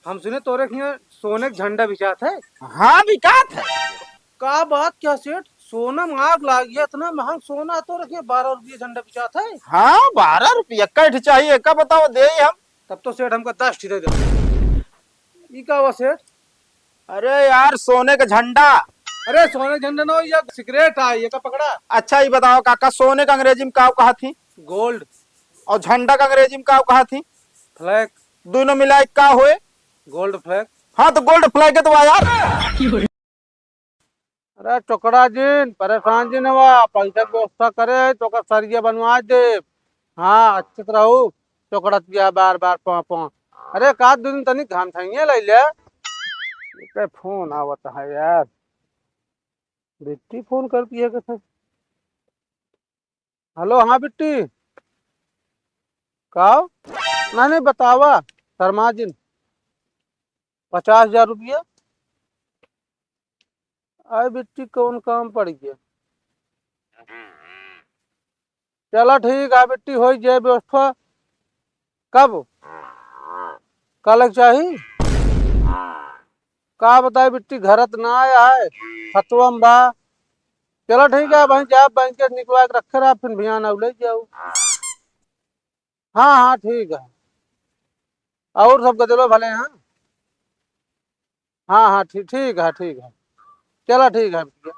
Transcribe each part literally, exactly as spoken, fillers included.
हम सुने तोरे के यहाँ सोने के झंडा बिचात है। हाँ, बिकात है। का बात क्या सेठ, सोना में आग लाग गया, इतना महंग सोना है तोरे के यहाँ, बारह रुपये झंडा बिचात है? हाँ, बारह रुपया, कै ठे चाहिए, का बताओ, दे ही हम। तब तो सेठ हमका दस ठे दे दे। ई का हुआ सेठ? अरे यार, सोने का झंडा। अरे, सोने का झंडा ना हो, ये सिगरेट है, ये का पकड़ा? अच्छा, ये बताओ काका, सोने का अंग्रेजी में का कहा थी? गोल्ड। और झंडा का अंग्रेजी में का कहा थी? फ्लैग। दोनों मिला के का होए? गोल्ड फ्लैग। हाँ, तो गोल्ड फ्लैग है तो यार। अरे चोकड़ा जिन, परेशान जिन हुआ, पैसा के व्यवस्था करे, तो का सरिया बनवा दे। हाँ, अच्छे से रहू, चोकड़त गया बार बार पाँ पाँ। अरे का दिन तनी घाम छाइए ले ले। इके फोन आवत है यार, बिट्टी फोन कर दिया के। हेलो, हाँ बिट्टी। का? नहीं, नहीं, बतावा, शर्मा जिन। पचास हजार रुपया? अरे बिट्टी, कौन काम पड़ गया? चला ठीक है बिट्टी, हो जाए व्यवस्था। कब? कल के चाही? का बताए बिट्टी, घरत ना आया है, खतवा में बा। चला ठीक है भाई, जा बैंक के निकलवा के रखे रहा, फिर बिहान आऊ ले जाऊ। हाँ, हाँ, ठीक है। और सब गजलो भले हैं? हाँ, हाँ, ठीक, ठीक है, ठीक है। चला ठीक है भैया।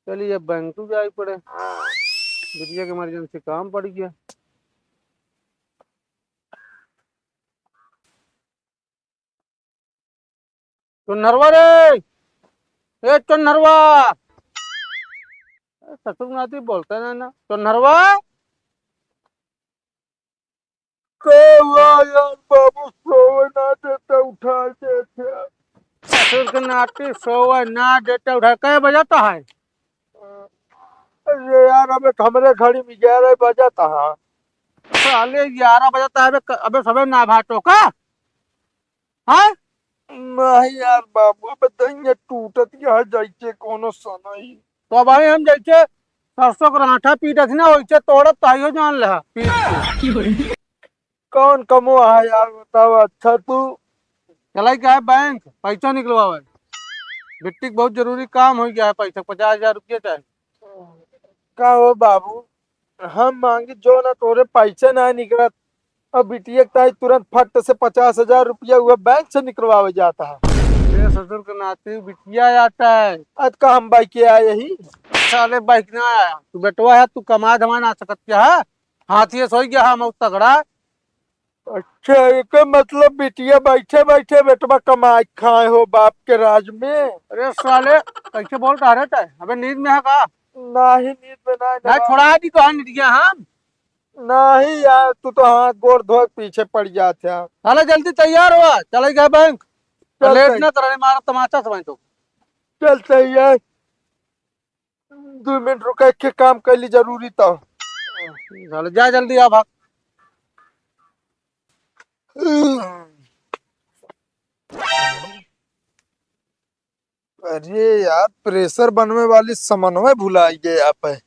चलिए, अब बैंक जाए पड़े, बिटिया के इमरजेंसी काम पड़ गया। चुन्नरवा रे, ए चुन्नरवा। ए, ससुर नाती बोलता ना, ना। चुन्नरवा। का हुआ यार, बाबू सोवे ना देता, उठा देता। ससुर के नाती सोवे ना देता, उठा। कै बजत है? अरे यार, अबे हमरे घड़ी में ग्यारह बजत है। साले ग्यारह बजत है, अबे क-, अबे सबे ना भाटो का? हाँ? नहीं यार बाबू, अब दहिया टूटत गया है जैसे कोनो सनई। तो भाई हम जैसे सरसों का आटा पीटत ना, वैसे तोड़त ताइयो जान ले पीट के। कौन कमो है यार, बताओ। अच्छा तू चलाई का है बैंक, पैसा निकलवावे। बिट्टी के बहुत जरूरी काम हो गया है, पैसा पचास हजार रुपया चाहे। का हो बाबू, हम मांगी जो ना, तोरे पैसे ना निकलत, अब बिटिया के ताई तुरंत फट से पचास हजार रुपया हुआ बैंक से निकलवावे जाता है। तेरे ससुर के नाती बिटिया आता है। आज का हम बाइक के आए ही? साले बाइक ना आया, तू बेटवा है, तू कमा धमा ना सकत क्या है? हाथी सोई गया हम तगड़ा। अच्छा, एकर मतलब बिटिया बैठे बैठे बेटवा कमाए खाए हो बाप के राज में। अरे साले, कैसे बोल रहा रे तै? अबे नींद में है का? नाही, नींद में नाही, नहीं, ना। छोड़ा दी तो हाँ निटिया हम। नाही यार, तू तो हाथ गोड़ धो के पीछे पड़ जात है। साले जल्दी तैयार हुआ, चले गए बैंक। चल लेट तै- ना करे, मारा तमाचा समझ तो। चल तैयार। दो मिनट रुका, एक के काम कर ली, जरूरी तो। चल, जा जल्दी आ, भाग। अरे यार, प्रेशर बनवे वाली समन्वय भुलाई गए आप है।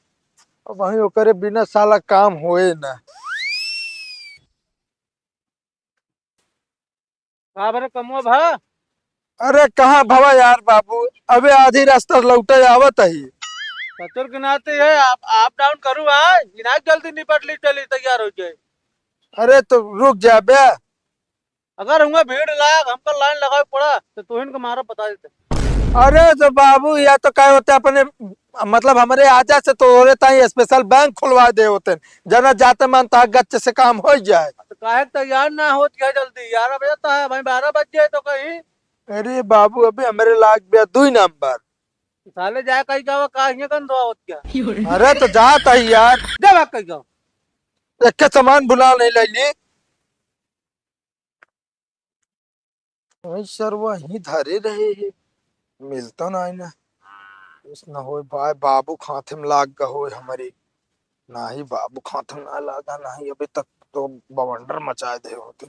अब वहीं ओकरे बिना साला काम होए ना। का बरे कमुआ भा? अरे कहाँ भवा यार बाबू, अबे आधी रास्ता लौटे आवत ही। ससुर के नाते है, आप अप डाउन करू है, इनाक जल्दी निपट ली, चली तैयार हो जाए। अरे तो रुक जा बे। अगर हुआ भीड़ लाग, हमका लाइन लगावे पड़ा, तो तोहिन के मारा बता देते। अरे तो बाबू, या तो कहे होते अपने, मतलब हमरे आजा से तोरे ताई स्पेशल बैंक खुलवा दे होते, जना जाते मन ता गच्च से काम हो जाए। तो काहे तैयार ना होत है जल्दी? ग्यारह बजे तो है भाई, बारह बज जाए तो कहीं। अरे बाबू, अबे हमरे लाग गया दुई नंबर। साले जाए कहीं का, का हियां गंद होत क्या? अरे तो जात है यार। जा भाग कहीं का। एक के सामान भुला नहीं ले ली। वही सरवा ही धरे रहे है, मिलता ना है ना। कुछ ना होए भाई, बाबू खाते में लाग गा होए हमारे। नाही बाबू खाते में ना लागा, नाही अभी तक तो बवंडर मचाए दे होते।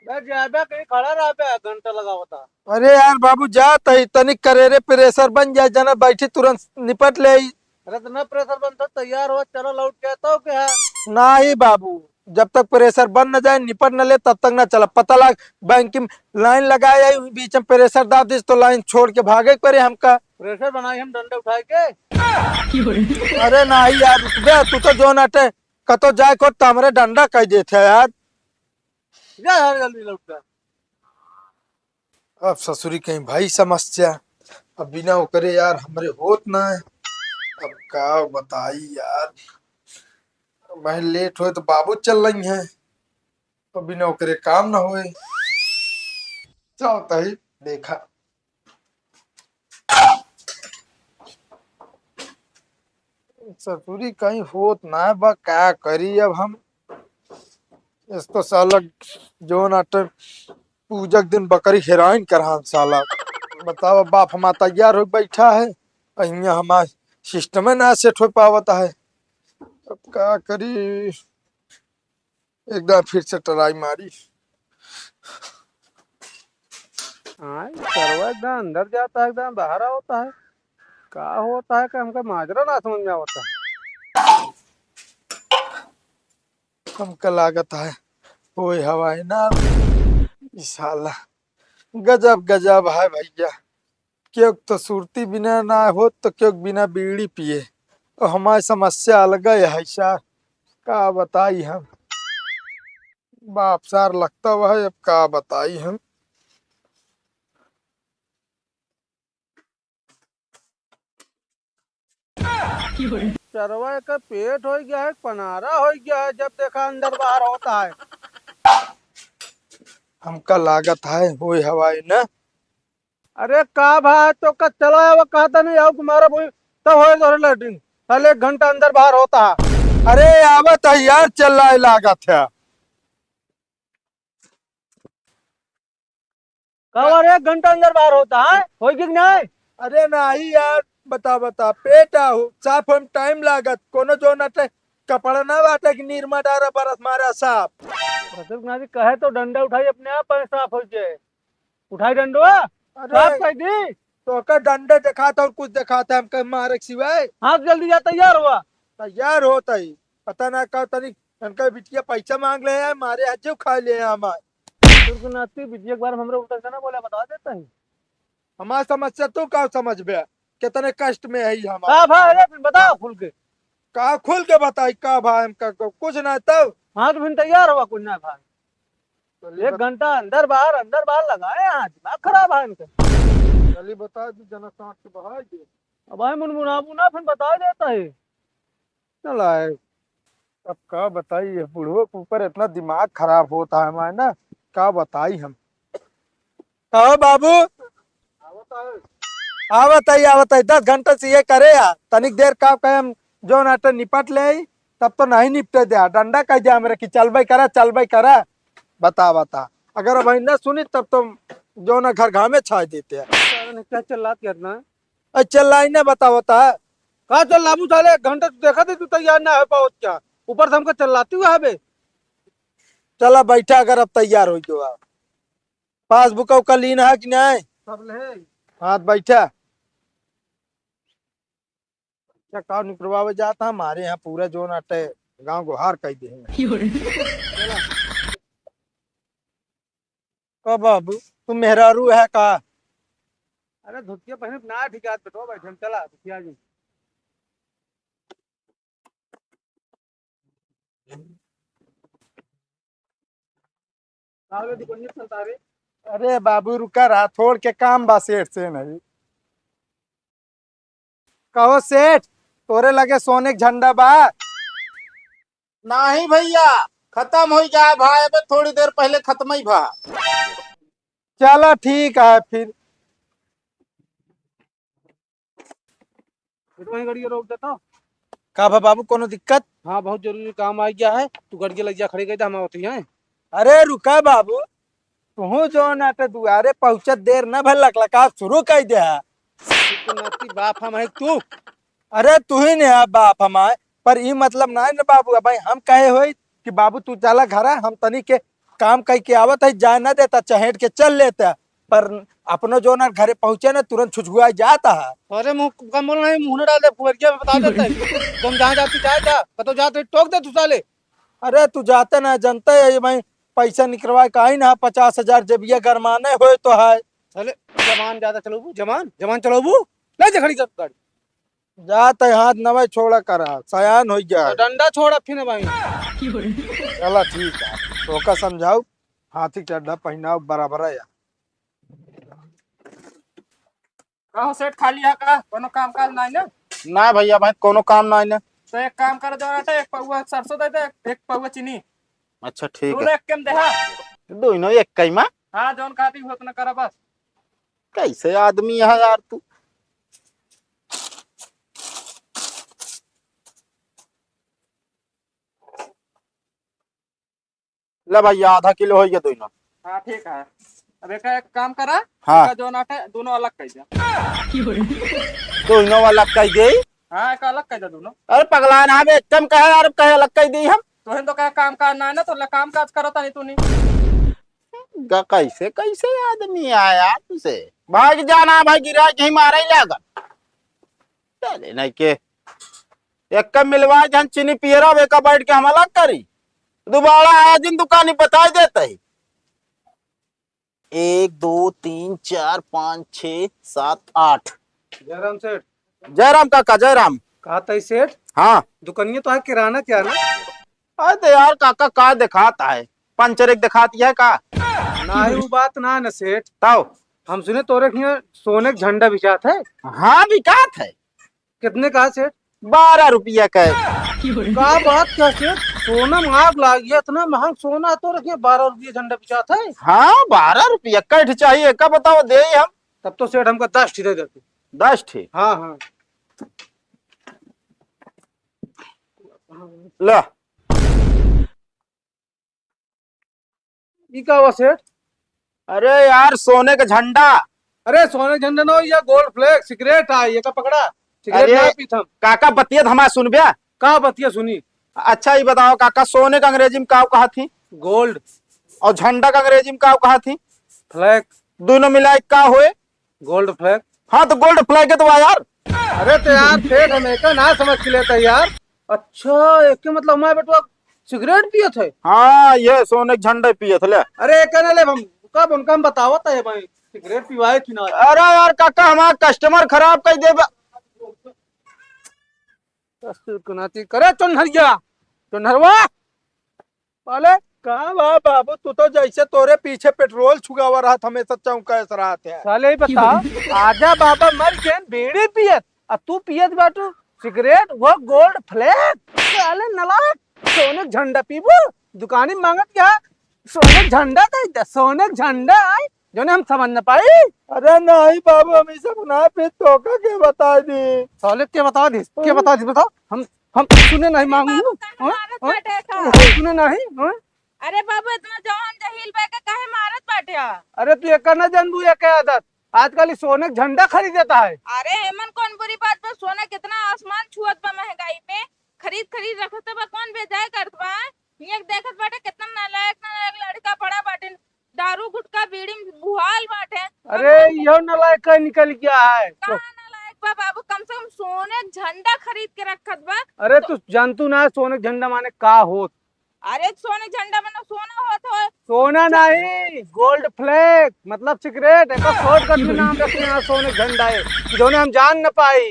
बे जाबे कहीं खड़ा रहबे, घंटा लगा होता। अरे यार बाबू, जात ही तनिक करेरे प्रेशर बन जाए, जना बैठी तुरंत निपट ले आई। अरे तो ना प्रेशर बनता, तैयार हो, चलो लौट के आता हो क्या? नाही बाबू, जब तक प्रेशर बन न जाए, निपट न ले, तब तक ना चला। पता लाग, बैंक की लाइन लगाए आई, बीच में प्रेशर दाब दिस तो लाइन छोड़ के भागे के पड़े हमका। प्रेशर बनाई हम डंडा उठाए के। अरे नाही यार, रुक बे, तू तो जौन अटे कतो जाए को त हमरे डंडा कह देत है यार। जा यार, जल्दी लौट जा। अब ससुरी कहीं भाई समस्या, अब बिना ओकरे यार हमरे होत ना है। अब का बताई यार, मैं लेट होए तो बाबू चल रही है, तो बिना ओकरे काम ना होए। चल तही देखा। ससुरी कहीं होत ना बा, का करी अब हम। इस तो साला जौन आटे पूजा के दिन बकरी हेराइन करहान साला। बताओ, बाप हमार तैयार हो बैठा है, अहियाँ हमार सिस्टमे ना सेट हो पावत है। अब का करी, एक बार फिर से ट्राई मारी। हाँ, सरवा एकदम अंदर जाता है, एकदम बाहर होता है। का होता है कि हमका माजरा ना समझ में आवता है। हमका लागत है, ओए हवाई ना, ई साला गजब, गजब है भैया। केहू तो सुरती बिना ना होत, तो केहू बिना बीड़ी पिए। तो हमारी समस्या अलग है सार, का बताई हम। बाप सार लगता हुआ है, अब का बताई हम। चरवा का पेट हो गया है, पनारा हो गया है, जब देखा अंदर बाहर होता है। हमका लागत है, होए हवाई ना। अरे का भा, तो का चला आवा, कहता नहीं आओ तुम्हारा बोल, तब होए तोरे लैट्रिन। साले एक घंटा अंदर बाहर होता है। अरे आवत है यार, चिल्लाए लागत है। का बार एक घंटा अंदर बाहर होता है, होई कि नहीं? अरे नाही यार, बता, बता, पेट आहू, साफ होए में टाइम लागत, कोनो जो नटे कपड़ा ना बाटे कि निरमा डारा बरस मारा साफ। रतन नाथ जी कहे तो डंडा उठाई, अपने आप पैर साफ हो जाए। उठाई डंडवा, अरे, साफ कर दी। तो का डंडे दिखाता और कुछ दिखाता है, हमके मारे के सिवाय। हाँ, जल्दी जा, तैयार हुआ। तैयार होता ही, पता ना का तनी इनका बिटिया पैसा मांग ले है, मारे हजे खा ले है हमार। तुर्क नाती बिटिया के बारे में हमरा उल्टा से ना बोला, बता देता है। हमार समस्या तू का समझबे, कितने कष्ट में है हमार। का भा, अरे फिर बताओ खुल के। का खुल के बताई, का भा, हम का, का, कुछ ना तब। हाँ, तो फिर तैयार हुआ, कुछ ना भा। चलिए एक बत- घंटा अंदर बाहर, अंदर बाहर लगाए हैं, दिमाग खराब है इनका। चलिए बता दी, जना साठ के बहाई दे। अब भाई मुनमुनाबू ना, फिर बता देता है। चला है। अब का बताई, ये बुढ़वे के ऊपर इतना दिमाग खराब होता है हमारे ना, का बताई हम। कहो बाबू। आवत है, आवत है, दस घंटा से ये करे यार, तनिक देर का कहे हम जो नाटे निपट ले, तब तो नहीं निपटे दे, डंडा कह दे हमरे कि चलबे करा, चलबे करा। बता, बता, अगर अब ना सुनी तब तो जो ना घर घामे छाए देते हैं। क्या चिल्लात करना है? अरे चिल्लाई ना, बता, बता। का चिल्लाबू साले, एक घंटा तू देखा दे, तू तैयार ना हो पावत क्या? ऊपर से हमका चिल्लाती हुआ है बे। चला बैठा, अगर अब तैयार हो गयो आप। पासबुक का लीन है कि नहीं? सब ले। हाँ, तो बैठा। अच्छा, का निकलवावे जाता, हमारे यहाँ पूरा जोन अटे, गाँव गुहार कह दे हैं। का बाबू, तू मेहरारू है का? अरे धोतिया पहने ना ठीक है, बैठो, बैठे हम, चला, धोतिया जी। का हो गया, दुकान नहीं चलता रे? अरे बाबू, रुका रहा, थोड़ के काम बा सेठ से नहीं। कहो सेठ, तोरे लगे सोने के झंडा बा? नहीं भैया, खत्म हो गया भाई, अबे थोड़ी देर पहले खत्म ही भा। चला ठीक है फिर। तो वहीं गाड़ी रोक देता। का भा बाबू, कोनो दिक्कत? हाँ, बहुत जरूरी काम आ गया है, तू गाड़ी लग जा, खड़ी कर दे, हम होती हैं। अरे रुका बाबू, तू जो ना तो दुआरे पहुँचत देर न भर लकलका शुरू कर दे है। तू तो नाती बाप हम है तू। अरे तू ही नहीं है बाप हमारे, पर ई मतलब ना है ना बाबू, अब भाई हम कहे होई कि बाबू तू चला घरा, हम तनी के काम कह के आवत है, जाए ना देता, चहेट के चल लेता, पर अपनो जो ना घरे पहुँचे ना तुरंत छुछुआ जाता है। अरे मुँह का बोल नहीं, मुँह ना डाल दे, फुहरिया में बता देता है। तुम जहाँ जाती जाए जा, कतो जाते टोक दे तू साले। अरे तू जाते ना, जनते है भाई, पैसा निकलवाए का ही ना, पचास हजार जेबिया गरमाने होए तो है। साले, जमान ज्यादा चलौबू, जमान, जमान चलौबू, ले जा खड़ी कर गाड़ी। जाते हाथ नवे छोड़ा करा, सयान हो गया। तो डंडा छोड़ा फिर भाई। चला ठीक है, तोका समझाऊ, हाथी के चड्ढा पहिनाव बराबर है यार। का हो सेठ, खाली है का? कोनो काम काज नाई ना? ना भैया, भाई कोनो काम नाई ना। तो एक काम कर, जो रहता है, एक पौवा सरसों दे दे, एक पौवा चीनी। अच्छा ठीक दोनों है। एक केम देहा। दोनों एक कई मा? हाँ, जौन खाती हो उतना करा बस। कैसे आदमी है यार तू? ले भैया, आधा किलो हो गया दोनों। हाँ ठीक है। अब एक, एक काम करा, हाँ। एका जौन आटे दोनों अलग कर दिया। दोनों अलग कर दे? हाँ, एक अलग कर दे दोनों। अरे पगला ना, हम एकदम कहे यार, कहे अलग कर दी हम। तोहन तो कहे काम काज ना है ना, तो ले काम काज करो तनी तू नहीं। ग-, कैसे, कैसे आदमी आया तुझे? भाग जाना भाई, गिरा कहीं मारा ही लागल। चले नहीं के, एक मिलवा जन चीनी पियरा, बेका बैठ के हम अलग करी। दोबारा आया जिन दुकानी बताई देते ही। एक, दो, तीन, चार, पाँच, छः, सात, आठ। जयराम सेठ। जयराम काका, जयराम। कहा तई सेठ? हाँ। दुकनिया तो है किराना क्या ना? अरे तो यार काका, का दिखात है? पंचर एक दिखात है का? नाही, वो बात ना है ना सेठ। तब? हम सुने तोरे हियाँ सोने के झंडा बिचात है। हाँ, बिकात है। कितने का सेठ? बारह रुपया का है। का बात क्या सेठ? सोना में आग लाग गया, इतना महंग सोना है तोरे हियाँ बारह रुपया झंडा बिचात है? हाँ, बारह रुपया का चाहिए, का बताओ दे हम। तब तो सेठ हमका दस ठी दे देते। दस ठी? हाँ, हाँ। ला। ई का हुआ सेठ? अरे यार, सोने का झंडा। अरे सोने का झंडा ना हो, ये Gold Flake सिगरेट है, ये का पकड़ा? सिगरेट अरे ना पीत हम। काका, बतिया तो हमार सुनब्या। का बतिया सुनी? अच्छा, ये बताओ काका, सोने का अंग्रेजी में का कहा थी? Gold। और झंडा का अंग्रेजी में का कहा थी? Flag। दोनों मिला के का होए? Gold Flake। हाँ, तो Gold Flake है तो वाह यार। अरे तो यार, सेठ हम एका ना समझ के लेते यार। अच्छा, एके मतलब हमारे बेटवा सिगरेट पियत है? हाँ, ये सोने के झंडे पियत है, ले। अरे, एका ना ले, हम कब उनका हम बतावत है भाई, सिगरेट पिवाए कि ना? अरे यार काका, हमारा customer खराब कर देबा। कस्तूर को नाती करे चोन्हरिया, चोन्हरवा। साले, का बा बाबू, तू तो जैसे तोरे पीछे पेट्रोल छुआवा रहत, हमेशा चौंकास रहत है। साले, ई बता, आजा बाबा मर गए बीड़ी पियत, आ तू पियत बाटू सिगरेट, वो Gold Flake। साले नालायक, सोने के झंडा पीबू, दुकानी मांगत क्या? सोने के झंडा दे दे, सोने के झंडा, आय, जौने हम समझ न पाई। अरे नहीं बाबू, हम ई सब ना पी, तोका के बता दी। साले के बता दी, के बता दी, बताओ। हम, हम सुने नहीं मांगू। बाबू, काहे हाँ? मारत हाँ? बाटे का? सुने नहीं, हाँ? अरे बाबू, इतना जवान जहील बा के काहे मारत बाटे? अरे तू एकर ना जानबू, एकर आदत। आजकल ई सोने के झंडा खरीद देता है। अरे एमन कौन बुरी बात बा? सोना कितना आसमान छुअत बा महंगाई में, खरीद खरीद रखत बा, कौन बेजाय करत बा? ये देखत बाटे कितना नालायक नालायक लड़का पड़ा बाटे, दारू गुटखा बीड़ी में बुहाल बाटे। अरे, इहो नालायक का निकल गया है। कहाँ नालायक बा बाबू? कम से कम सोने के झंडा खरीद के रखत बा। अरे, तो तू जानतू ना सोने के झंडा माने का होत? अरे, सोने के झंडा माने सोना होत हो। सोना नहीं, Gold Flake, मतलब सिगरेट। एक shortcut में नाम रखे हैं, सोने के झंडा है, जौने हम जान न पाई।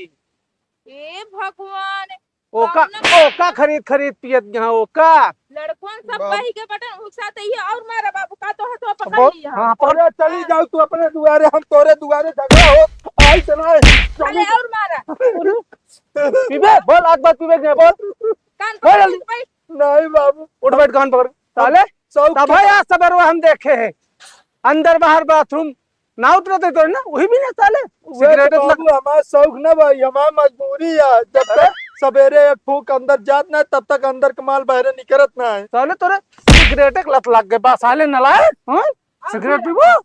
ए भगवान, ओका, कौन ओका खरीद खरीद पियत यहाँ, ओका। लड़कन सब बाप। बही के बटन उकसा ते ही और मारा बाबू, का तो हथवा पकड़ बहुत, लिया। हाँ, पकड़। अरे चली जाओ तू अपने दुआरे, हम तोरे दुआरे झगड़ा हो, आई चला, अरे चली। और मारा। पीबे, बोल, आज बात पीबे के नहीं, बोल। कान बोल पकड़ जल्दी। बैठ। नहीं बाबू। उठ बैठ, कान पकड़। साले, शौक तब के भाई आज सवेरे हम देखे हैं, अंदर बाहर बाथरूम ना उतरत है तोरे ना, वही भी ना साले। वे सिगरेट तो लग- बाबू, हमार शौक ना भाई, हमार मजबूरी है। जब तक सवेरे एक फूंक अंदर जात ना, तब तक अंदर के माल बाहरे निकरत ना है। साले तोरे सिगरेट के लत लग गए बा, साले नालायक, हाँ? अब सिगरेट बोल। पीबो?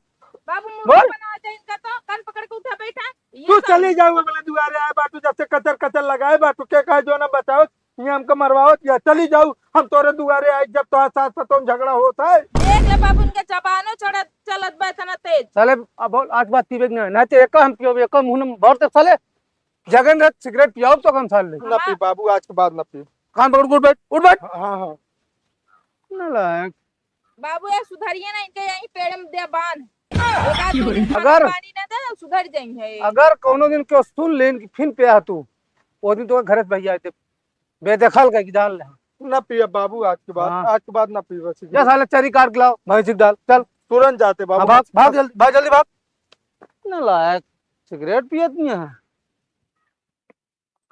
बाबू, मुंह बोल। बना दे इनका तो, कान पकड़ के उठा बैठा। ये तू सब चली जाओ अपने दुआरे आए बाटू, जब से कचर कचर लगाए बाटू, के कहे जो ना बताओ, ये हमको मरवाओ, या चली जाओ, हम तोरे दुआरे आए जब तोहार सास पतोह में झगड़ा होत है। देख ले बाबू, उनके जबानो चढ़त, चलत बा इतना तेज। साले, अब बोल, आज बात पीबे के ना, ना तो एक हम पियो, एक मुंह में भर दे साले, जगन रह सिगरेट पियाओ तो कम साले। ना पी बाबू, आज के बाद ना पी। कान पकड़, उठ बैठ, उठ बैठ। हाँ, हाँ, हाँ। नालायक। बाबू, ये सुधरिए ना, इनके यहीं पेड़ में दे बांध। एक आध दो दिन खाना अगर पानी ना दे, सुधर जाई है। अगर कौनो दिन क्यों सुन लेन कि फिन पिया तू, वो दिन तो घर से भैया आते, बेदखल करके डाल ले। ना पिया बाबू, आज के बाद, हाँ। आज के बाद ना पीबा सिगरेट। जा साले चरी काट के लाओ, भैंसी के डाल, चल। तुरंत जाते बाबू। हाँ, भाग, भाग जल्दी, भाग जल्दी भाग। नालायक, सिगरेट पियत नहीं है।